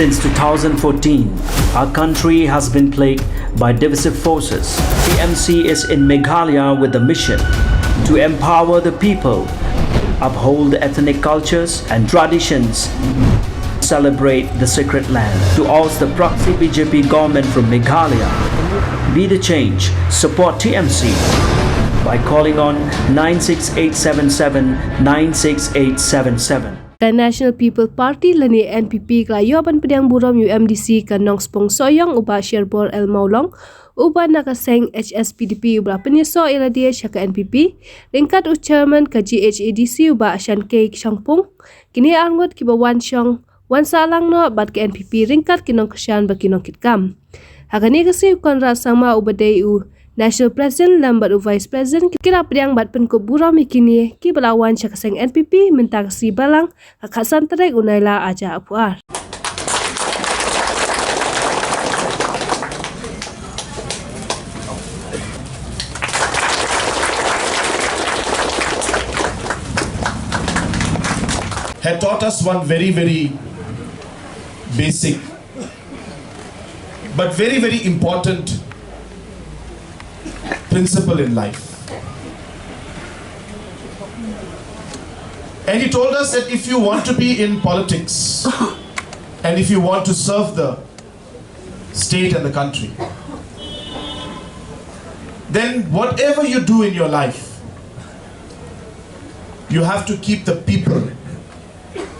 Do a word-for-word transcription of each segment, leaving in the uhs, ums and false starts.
Since two thousand fourteen, our country has been plagued by divisive forces. T M C is in Meghalaya with the mission to empower the people, uphold ethnic cultures and traditions, celebrate the sacred land. To oust the proxy B J P government from Meghalaya, be the change, support T M C by calling on nine six eight seven seven nine six eight seven seven. Ka National People Party lane N P P ka la ïoh ban pdiang burom ïa u M D C ka Nongspong Sohiong u Bah Sherbor L Mawlong, uba na ka seng H S P D P uba la pynïasoh ïa lade sha ka N P P, ryngkat u Chairman ka G H A D C u Bah Shankei Shangpung. Kine arngut kiba wan shong wan sahlang noh bad ka N P P ryngkat ki nongkyrshan bad ki nongkitkam. Ha kane ka sngi u Conrad Sangma uba dei u National President lem bad u Vice President ki la pdiang bad pynkup burom ïa kine kiba la wan sha ka seng N P P mynta ka sngi Balang, ka khatsan tarik u Nailar arhajar arphew ar. Had taught us one very, very basic but very, very important principle in life. And he told us that if you want to be in politics and if you want to serve the state and the country, then whatever you do in your life, you have to keep the people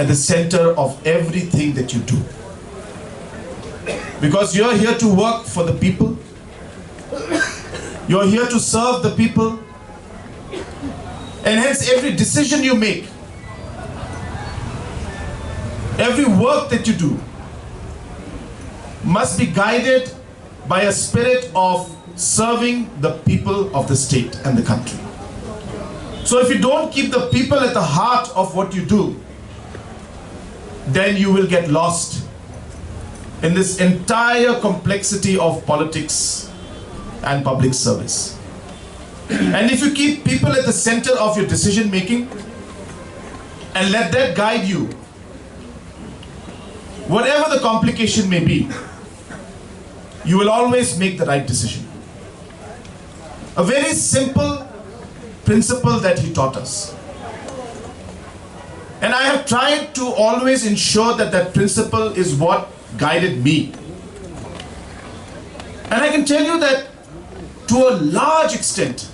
at the center of everything that you do. Because you're here to work for the people, you're here to serve the people, and hence every decision you make, every work that you do, must be guided by a spirit of serving the people of the state and the country. So if you don't keep the people at the heart of what you do, then you will get lost in this entire complexity of politics and public service. And if you keep people at the center of your decision making and let that guide you, whatever the complication may be, you will always make the right decision. A very simple principle that he taught us. And I have tried to always ensure that that principle is what guided me. And I can tell you that to a large extent,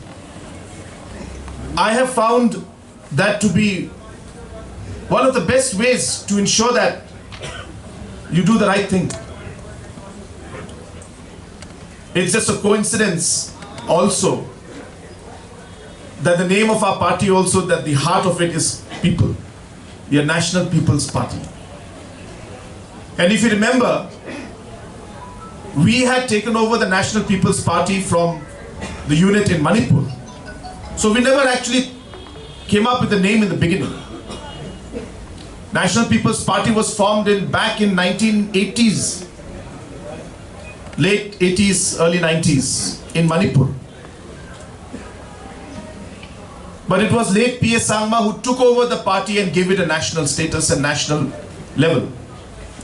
I have found that to be one of the best ways to ensure that you do the right thing. It's just a coincidence also that the name of our party also, that the heart of it is people. We are National People's Party. And if you remember, we had taken over the National People's Party from the unit in Manipur. So we never actually came up with the name in the beginning. National People's Party was formed in, back in nineteen eighties, late eighties, early nineties in Manipur. But it was late P A Sangma who took over the party and gave it a national status and national level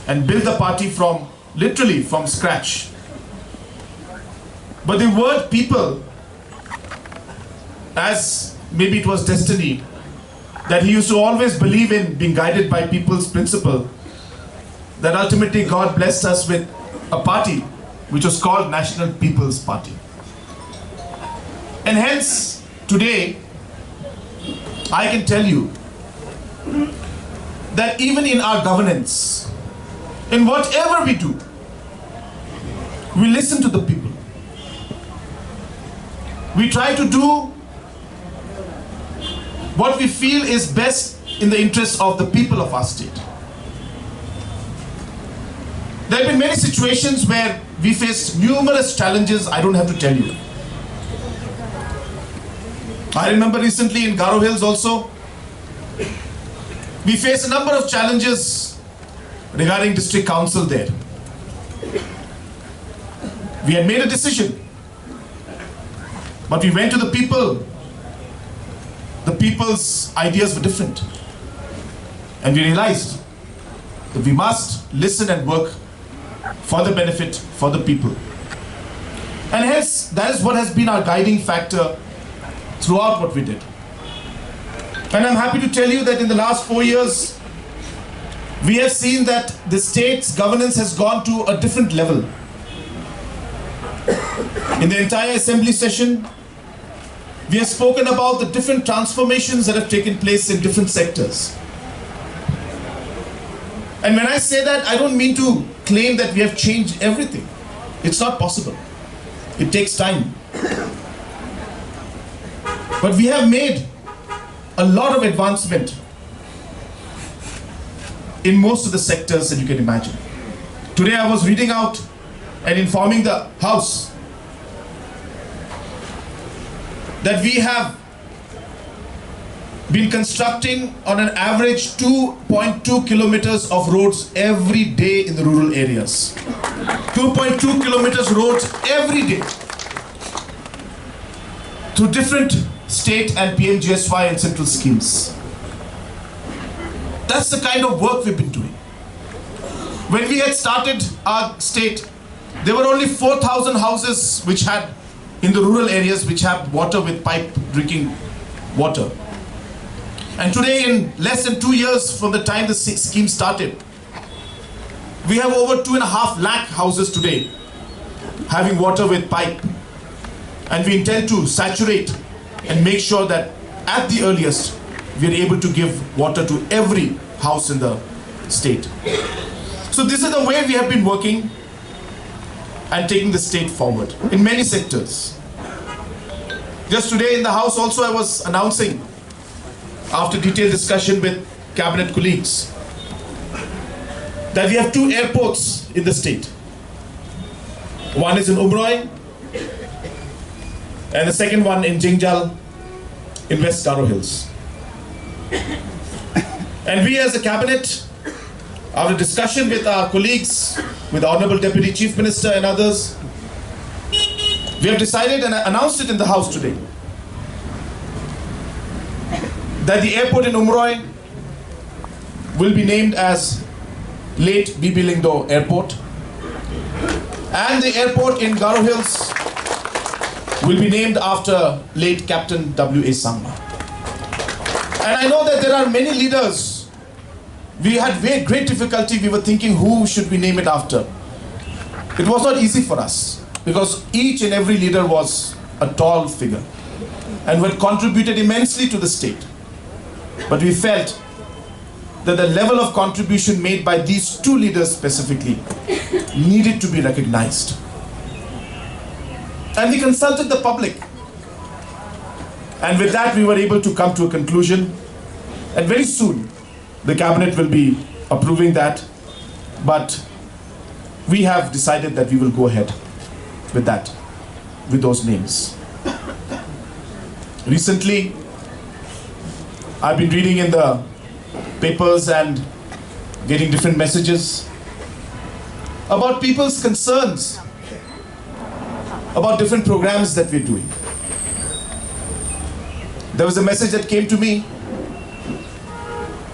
and built the party from, literally from scratch. But the word people, as maybe it was destiny, that he used to always believe in being guided by people's principle, that ultimately God blessed us with a party which was called National People's Party. And hence, today, I can tell you that even in our governance, in whatever we do, we listen to the people. We try to do what we feel is best in the interest of the people of our state. There have been many situations where we faced numerous challenges, I don't have to tell you. I remember recently in Garo Hills also, we faced a number of challenges regarding district council there. We had made a decision, but we went to the people. The people's ideas were different. And we realized We must listen and work for the benefit for the people. And hence, that is what has been our guiding factor throughout what we did. And I'm happy to tell you that in the last four years, we have seen that the state's governance has gone to a different level. In the entire assembly session, we have spoken about the different transformations that have taken place in different sectors. And when I say that, I don't mean to claim that we have changed everything. It's not possible. It takes time. But we have made a lot of advancement in most of the sectors that you can imagine. Today I was reading out and informing the House that we have been constructing on an average two point two kilometers of roads every day in the rural areas. Two point two kilometers roads every day through different state and P M G S Y and central schemes. That's the kind of work we've been doing. When we had started our state, there were only four thousand houses which had, in the rural areas, which have water with pipe drinking water. And today, in less than two years from the time the se- scheme started, we have over two and a half lakh houses today having water with pipe. And we intend to saturate and make sure that at the earliest, we are able to give water to every house in the state. So this is the way we have been working and taking the state forward in many sectors. Just today in the House also, I was announcing, after detailed discussion with cabinet colleagues, that we have two airports in the state. One is in Umroi and the second one in Jingjal in West Garo Hills. And we as a cabinet, after discussion with our colleagues, with the Honorable Deputy Chief Minister and others, we have decided and announced it in the House today that the airport in Umroi will be named as Late B B Lyngdoh Airport, and the airport in Garo Hills will be named after late Captain W A Sangma. And I know that there are many leaders. We had very great difficulty. We were thinking, who should we name it after? It was not easy for us because each and every leader was a tall figure and who had contributed immensely to the state. But we felt that the level of contribution made by these two leaders specifically needed to be recognized. And we consulted the public. And with that, we were able to come to a conclusion. And very soon, the cabinet will be approving that. But we have decided that we will go ahead with that, with those names. Recently, I've been reading in the papers and getting different messages about people's concerns about different programs that we're doing. There was a message that came to me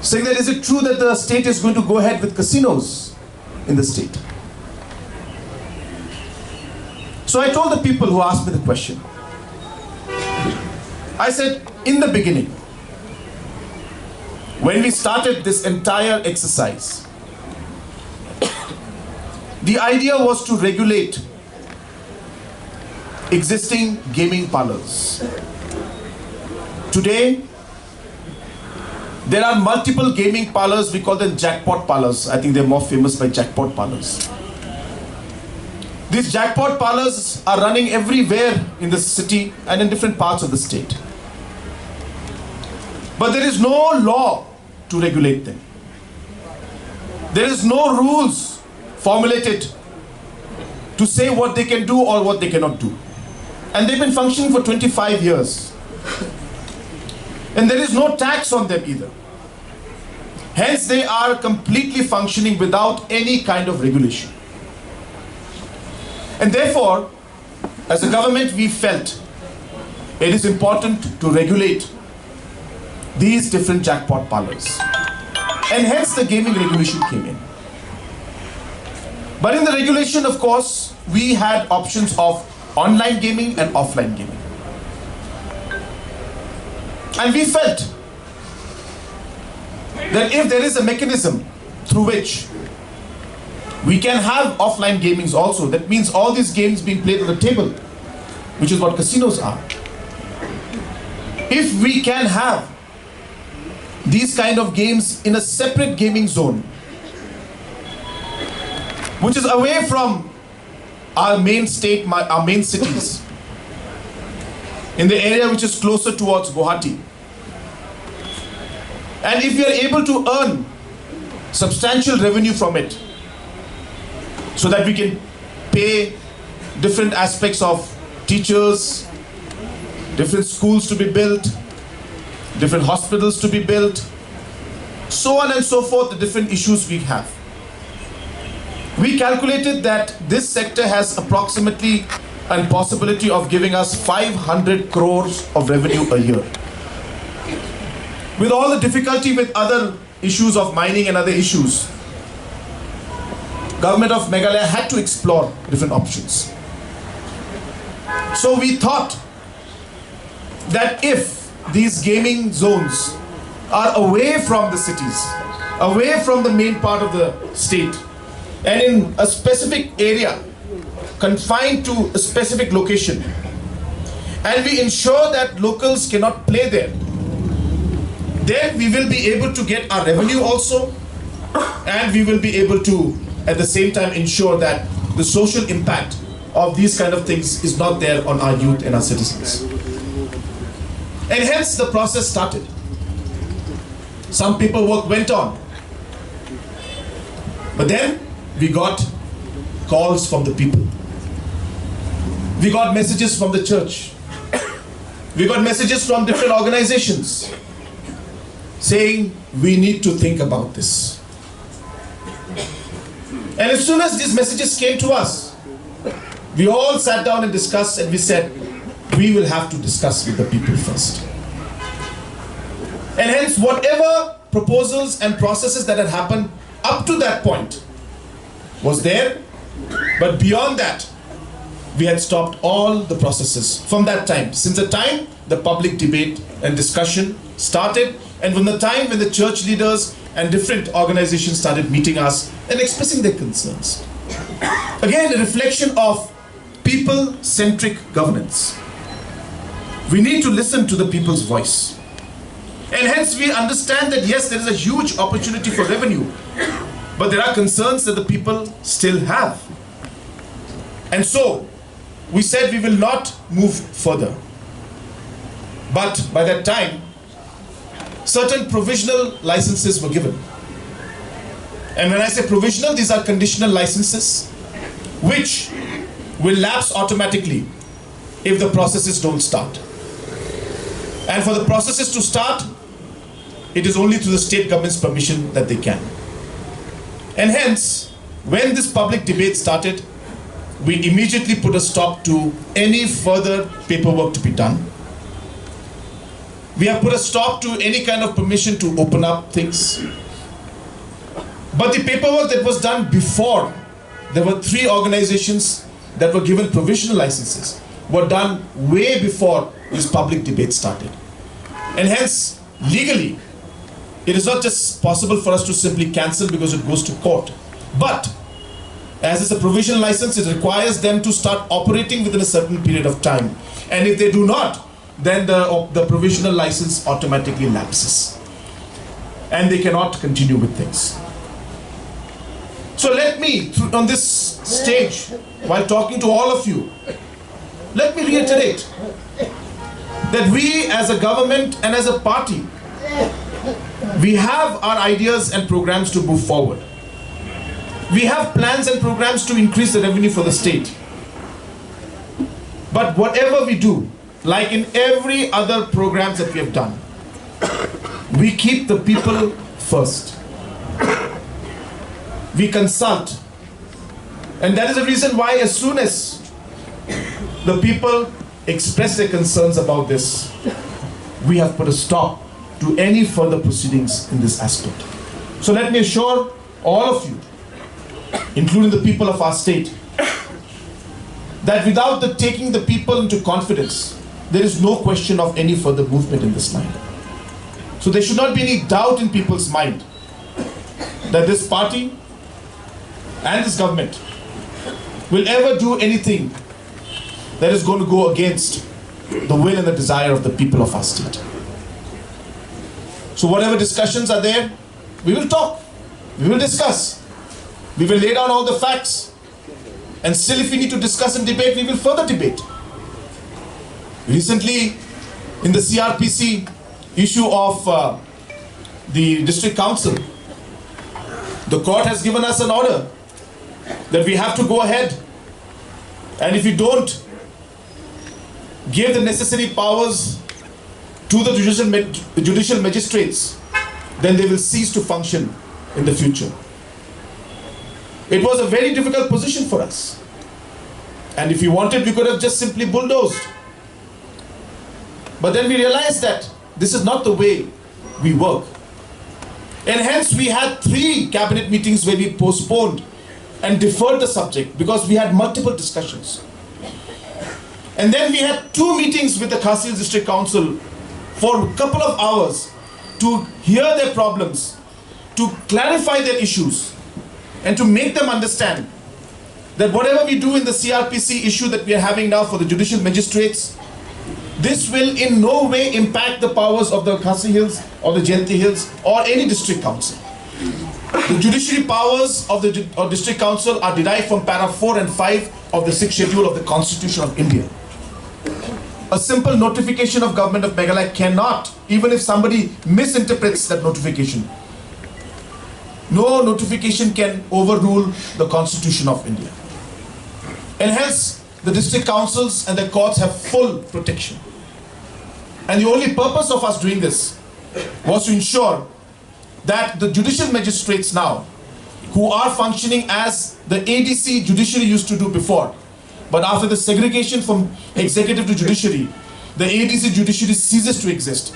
saying that, is it true that the state is going to go ahead with casinos in the state? So I told the people who asked me the question, I said, in the beginning, when we started this entire exercise, the idea was to regulate existing gaming parlors. Today, there are multiple gaming parlors, we call them jackpot parlors. I think they're more famous by jackpot parlors. These jackpot parlors are running everywhere in the city and in different parts of the state. But there is no law to regulate them. There is no rules formulated to say what they can do or what they cannot do. And they've been functioning for twenty-five years. And there is no tax on them either. Hence, they are completely functioning without any kind of regulation. And therefore, as a government, we felt it is important to regulate these different jackpot parlors. And hence the gaming regulation came in. But in the regulation, of course, we had options of online gaming and offline gaming. And we felt that if there is a mechanism through which we can have offline gamings also, that means all these games being played at the table, which is what casinos are. If we can have these kind of games in a separate gaming zone, which is away from our main state, our main cities, in the area which is closer towards Guwahati. And if we are able to earn substantial revenue from it, so that we can pay different aspects of teachers, different schools to be built, different hospitals to be built, so on and so forth, the different issues we have. We calculated that this sector has approximately a possibility of giving us five hundred crores of revenue a year. With all the difficulty with other issues of mining and other issues, Government of Meghalaya had to explore different options. So we thought that if these gaming zones are away from the cities, away from the main part of the state, and in a specific area, confined to a specific location, and we ensure that locals cannot play there, then we will be able to get our revenue also, and we will be able to, at the same time, ensure that the social impact of these kind of things is not there on our youth and our citizens. And hence the process started. Some paperwork went on. But then we got calls from the people. We got messages from the church. We got messages from different organizations saying we need to think about this. And as soon as these messages came to us, we all sat down and discussed, and we said, we will have to discuss with the people first. And hence, whatever proposals and processes that had happened up to that point was there, but beyond that, we had stopped all the processes from that time, since the time the public debate and discussion started, and from the time when the church leaders and different organizations started meeting us and expressing their concerns. Again, a reflection of people-centric governance. We need to listen to the people's voice. And hence we understand that yes, there is a huge opportunity for revenue, but there are concerns that the people still have. And so we said we will not move further. But by that time, certain provisional licenses were given. And when I say provisional, these are conditional licenses which will lapse automatically if the processes don't start. And for the processes to start, it is only through the state government's permission that they can. And hence, when this public debate started, we immediately put a stop to any further paperwork to be done. We have put a stop to any kind of permission to open up things. But the paperwork that was done before, there were three organizations that were given provisional licenses, were done way before this public debate started. And hence, legally, it is not just possible for us to simply cancel because it goes to court. But as it's a provisional license, it requires them to start operating within a certain period of time. And if they do not, then the, the provisional license automatically lapses. And they cannot continue with things. So let me, through, on this stage, while talking to all of you, let me reiterate that we as a government and as a party, we have our ideas and programs to move forward. We have plans and programs to increase the revenue for the state. But whatever we do, like in every other programs that we have done, we keep the people first. We consult. And that is the reason why as soon as the people express their concerns about this, we have put a stop to any further proceedings in this aspect. So let me assure all of you, including the people of our state, that without the taking the people into confidence, there is no question of any further movement in this line. So there should not be any doubt in people's mind that this party and this government will ever do anything that is going to go against the will and the desire of the people of our state. So whatever discussions are there, we will talk, we will discuss, we will lay down all the facts, and still, if we need to discuss and debate, we will further debate. Recently, in the C R P C issue of uh, the district council, the court has given us an order that we have to go ahead, and if we don't give the necessary powers to the judicial, judicial magistrates, then they will cease to function in the future. It was a very difficult position for us. And if we wanted, we could have just simply bulldozed. But then we realized that this is not the way we work. And hence, we had three cabinet meetings where we postponed and deferred the subject because we had multiple discussions. And then we had two meetings with the Khasi Hills District Council for a couple of hours to hear their problems, to clarify their issues, and to make them understand that whatever we do in the C R P C issue that we are having now for the judicial magistrates, this will in no way impact the powers of the Khasi Hills or the Jaintia Hills or any district council. The judiciary powers of the ju- or district council are derived from para four and five of the sixth schedule of the Constitution of India. A simple notification of Government of Meghalaya cannot, even if somebody misinterprets that notification, no notification can overrule the Constitution of India. And hence, the district councils and the courts have full protection. And the only purpose of us doing this was to ensure that the judicial magistrates now, who are functioning as the A D C judiciary used to do before, but after the segregation from executive to judiciary, the A D C judiciary ceases to exist.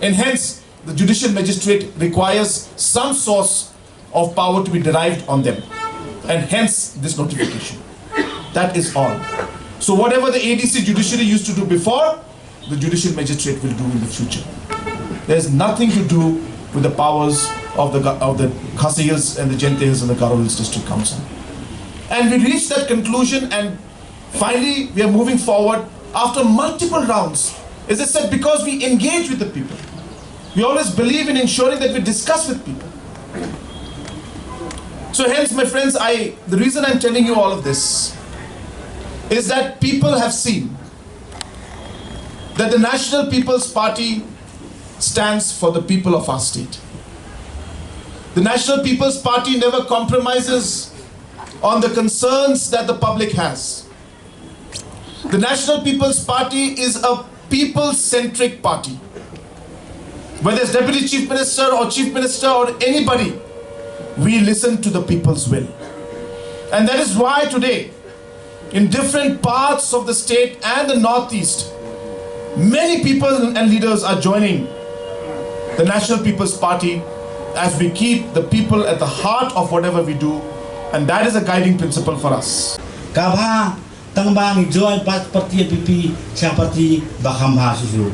And hence, the judicial magistrate requires some source of power to be derived on them. And hence, this notification. That is all. So, whatever the A D C judiciary used to do before, the judicial magistrate will do in the future. There's nothing to do with the powers of the, of the Khasi Hills and the Jaintia Hills and the Garo Hills District Council. And we reached that conclusion, and finally we are moving forward after multiple rounds. As I said, because we engage with the people, we always believe in ensuring that we discuss with people. So hence, my friends, I the reason I'm telling you all of this is that people have seen that the National People's Party stands for the people of our state. The National People's Party never compromises on the concerns that the public has. The National People's Party is a people-centric party. Whether it's Deputy Chief Minister or Chief Minister or anybody, we listen to the people's will. And that is why today, in different parts of the state and the Northeast, many people and leaders are joining the National People's Party as we keep the people at the heart of whatever we do, and that is a guiding principle for us. Ka bha tang ba ngi join pat party N P P sha party ba kham bha shuh shuh.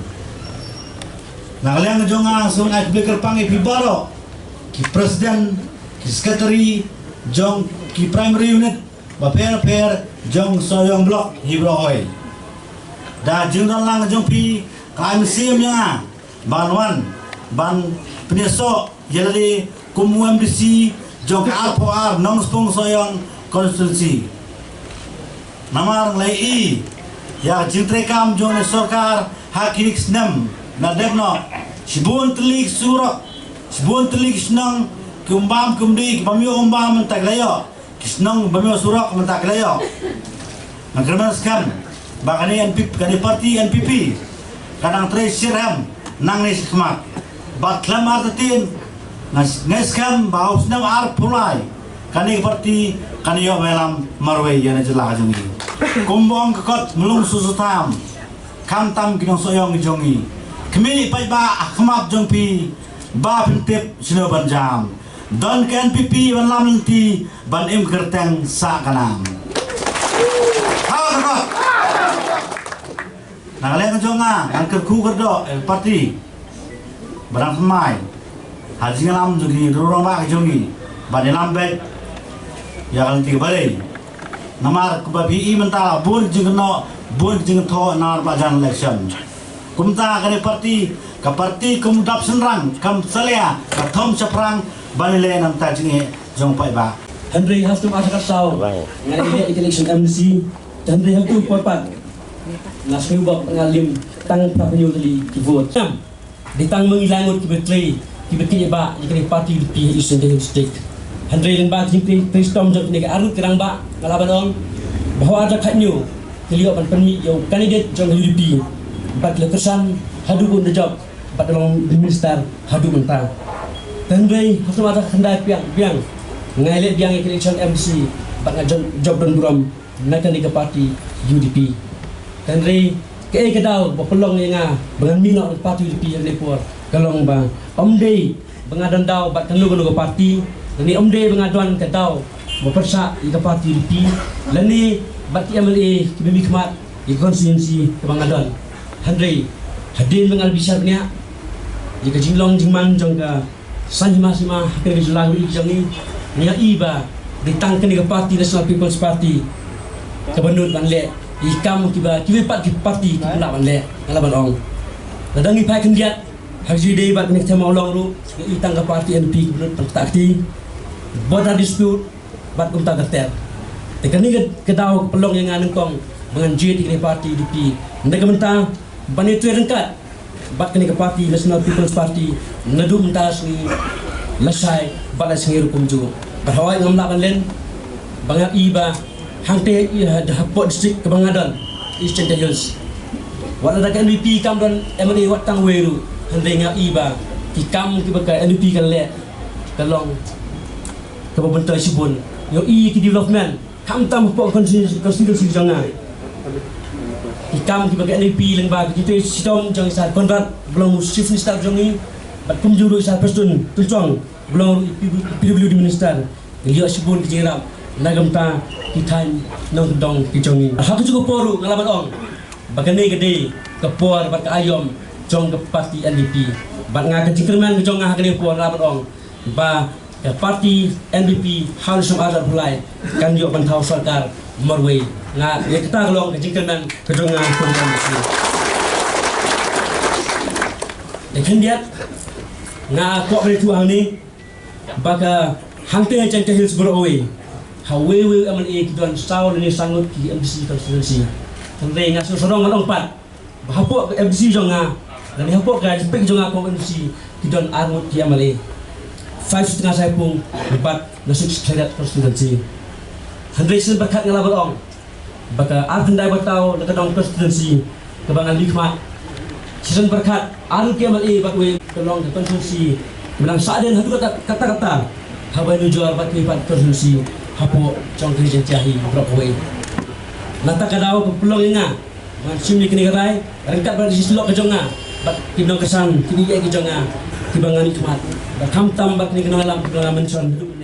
Na ka liang jong nga nga sngewbha ai khublei kyrpang ïa phi baroh ki president, ki secretary jong ki primary unit bapher bapher jong Sohiong Block hi baroh hoi. Da jingdon lang jong phi ka ai mynsiem ïa nga ban wan ban pynïasoh ïa lade kum u M D C jong ka arphew ar Nongspung Sohiong constituency. Namar nga la ïohi ïa ka jingtrei kam jong ka sorkar ha kine ki snem na dep noh, shibun tylli ki surok, shibun tylli ki shnong, ki umbam ki umdih, ki bym ïoh umbam mynta ki la ïoh, ki shnong bym ïoh surok mynta ki la ïoh. Nga kyrmen skhem ba kane N P P, kane party N P P ka dang trei shitrhem nangne shakhmat. Bad khlem artatien nga s- nga skhem ba ha u snem arphew lai kane ka party kan ïoh ïalam marwei ïa kane ka jylla ka jong ngi. Kumba ong ka kot Mlung Susu Tham, khamtam ki nongsohiong ki jong ngi, khmih paidbah ha khmat jong phi ba phin tip shano ban jam. Don ka N P P ban lam lynti ban im kyrteng sah ka nam. Ha ka kot. Na ka liang ka jong nga ngan kyrkhu kyrdoh ïa ka party ba dang thymmai ha jingïalam jong ki rangbah ka jong ngi ban ïalam beit ïa ka lynti kaba dei. Namar kumba phi i mynta bun jingkynnoh bun jingthoh namar ba jan election. Kumta kane party, ka party kum dap synrang, kam salia, ka thom shaphrang ban ïaleh na ka bynta jingeh jong u paidbah. Hynrei ha snem ar hajar khatsaw nga ïaleh ïa ka election M D C. Hynrei ha kato ka por pat nga sngew ba nga lim tang phra phew tylli ki vote. Dei tang ma ngi lai ngut kiba trei, kiba trei ba ïa kane ka party U D P ha Eastern Jaiñtia Hills District. Hynrei lyngba ka jingtrei, trei shitom jong kine ki arngut ki rangbah, nga lah ban ong ba ha ar hajar khathynñiew ki la ïoh ban pynmih ïa u candidate jong ka U D P bad ki la kyrshan haduh ba un da jop bad da long minister haduh mynta. Te hynrei ha snem ar hajar khyndai biang, biang nga ïaleh biang ïa ka election M D C bad nga jop, jop don burom na kane ka party U D P. Te hynrei kaei ka daw ba pynlong ïa nga ba ngan mih noh na ka party U D P ha kane ka por? Ka long ba ym dei ba nga don daw bad kano kano ka party, lane ym dei ba nga don ka daw ba pyrshah ïa ka party U D P, lane bad ki M L A kiba mihkhmat ïa ka constituency kaba nga don. Hynrei hadien ba nga la bishar bniah ïa ka jinglong jingman jong ka Saiñ Hima Sima ha kane ka jylla kaba ïeit jong ngi, nga ïohi ba dei tang kane ka party, National People's Party, kaba nud ban leh ïa ki kam kiba kiwei pat ki party kim lah ban leh. Nga lah ban ong, lada ngi phai khyndiat ha ka jingïadei bad kane ka thema u long ruh, nga ïohi tang ka party N P P kaba nud ban ktah kti, border dispute bad kumta ter ter. Te kane ka, ka daw ka pynlong ïa nga nyngkong ba ngan jied ïa kane ka party U D P, na ka bynta ban ïatrei ryngkat bad kane ka party, National People's Party, naduh mynta sngi lashai bad la sngi ruh kumjuh. Bad hooid ngam lah ban len ba nga ïohi ba hangtei, ïa, hapoh district kaba nga don, East Jaintia Hills, wat lada ka N P P kam don M L A wat tang uwei ruh, hynrei nga ïohi ba ki kam kiba ka N P P ka leh ka long kaba myntoi shibun. Ïohi ki development khamtam hapoh constituency, constituency jong nga. Ki kam kiba ka N P P lyngba ka jingtrei shitom jong i Sir Conrad ba long u Chief Minister jong ngi, bad kumjuh ruh i Sir Prestone Tynsong ba long ruh i P W D Minister. Ngi ïoh shibun ki jingïarap na ka bynta ki thaiñ nongkyndong ki jong ngi. Ha kajuh ka por ruh nga lah ban ong ba kane ka dei ka por bad ka aïom jong ka party N P P. Bad nga ka jingkyrmen ka jong nga ha kane ka por nga lah ban ong ba ka party N P P ha u snem ar hajar arphew lai kan ïoh ban thaw sorkar marwei. Nga, ïa kata ka long ka jingkyrmen ka jong nga kum u M D C. Te khyndiat nga kwah ban ïathuh hangne ba ka hangtei ha Jaintia Hills baroh kawei, ha uwei uwei u M L A ki don saw lane san ngut ki M D C constituency. Hynrei nga sngewsarong ngan ong pat ba hapoh ka M D C jong nga, lane hapoh ka jingpeit jong nga kum M D C, ki don ar ngut ki M L A. Five Sutnga Saipung bad na Six Khliehriat constituency. Hynrei shisien byrkhat nga lah ban ong ba ka Arphew Khyndai Bataw na ka Dong constituency kaba ngan mihkhmat, shisien byrkhat ar ngut ki M L A bad uwei, ka long ka constituency kaba nang sahdien haduh katta katta katta, haba nujor bad kiwei pat constituency hapoh jong ka Ri Jaintia hi baroh kawei. Nangta ka daw ka pynlong ïa nga ngan shim ïa kane ka rai ryngkat bad ka jingsyllok ka jong nga bad ki nongkyrshan, ki nongïaid ki jong nga kiba ngan ïakhmat, bad khamtam bad kine ki nongïalam kiba nga mention haduh